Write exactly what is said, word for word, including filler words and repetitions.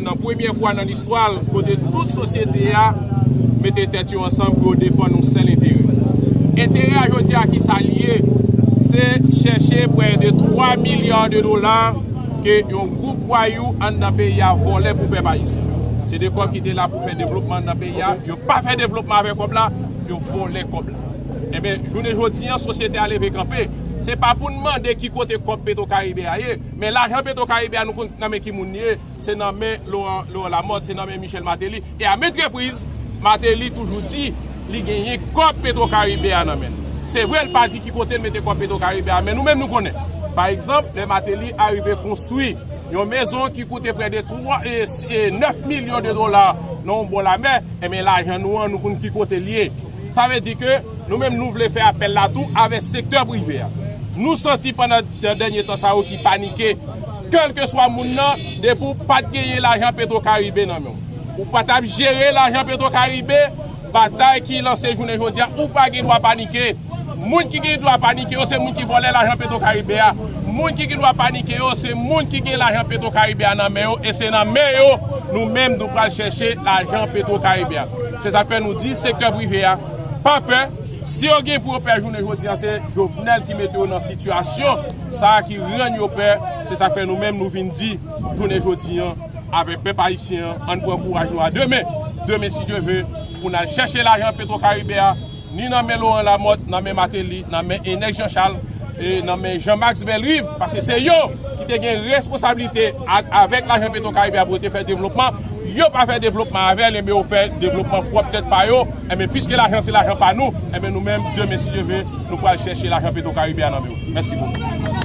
Nan premyè fwa nan listwa l, kote tout sosyete a mete tèt yo ansanm pou yo defann yon sèl enterè. Enterè a jodi a ki sa l ye? Se chèche prè de twa milya de dola ke yon gwoup vwayou anndan peyi a vòlè pou pèp ayisyen. Se de kòb ki te la pou fè devlopman anndan peyi a, yo pa fè devlopman avèk kòb la, yo vòlè kòb la. Enben, jounen jodi a, sosyete a leve kanpe. Se pa pou n mande ki kote kòb Petwokaribe a ye, men lajan Petwokaribe a nou konn nan men ki moun li ye, se nan men Laurent, Laurent Lamothe, se nan men Michel Martelly. E a maintes reprises, Martelly toujou di li genyen kòb Petwokaribe a nan men l. Se vre, l pa di ki kote l mete kòb Petwokaribe a, men nou menm nou konnen. Pa egzanp, lè Martelly arive konstwi yon mezon ki koute prè de twa, e, e, nèf milyon de dola nan yon bò lamè, enben lajan nou an, nou konn ki kote l ye. Sa vle di ke nou menm nou vle fè apèl la tou avèk sektè prive a. Nou santi pandan dènye tan sa yo ki panike, kèlkeswa moun nan, depi w pa t genyen lajan Petwokaribe nan men w, ou pa t ap jere lajan Petwokaribe, batay ki lanse jounen jodi a, ou pa gen dwa panike. Moun ki gen dwa panike yo, se moun ki vòlè lajan Petwokaribe a. Moun ki gen dwa panike yo, se moun ki gen lajan Petwokaribe a nan men yo, e se nan men yo nou menm nou pral chèche lajan Petwokaribe a. Se sa k fè nou di sektè prive a, pa pè. Si yo gen pou yo pè jounen jodi a, se Jovenel ki mete yo nan sitiyasyon sa a ki rann yo pè. Se sa k fè nou menm nou vin di jounen jodi a avèk pèp ayisyen an, ann pran kouraj nou a demen. Demen, si Dye ve, pou n al chèche lajan Petwokaribe a, ni nan men Laurent Lamothe, nan men Martelly, nan men Enèg Jean Charles, e nan men Jean Max Bellerive, paske se yo ki te gen responsablite ak, avèk lajan Petwokaribe a pou yo te fè devlopman. Yo pa fè devlopman avè l, enben yo fè devlopman pwòp tèt pa yo. Enben, piske lajan se lajan pa nou, enben nou menm, demen, si Dye ve, nou pral chèche lajan Petwokaribe a nan men yo. Mèsi bokou.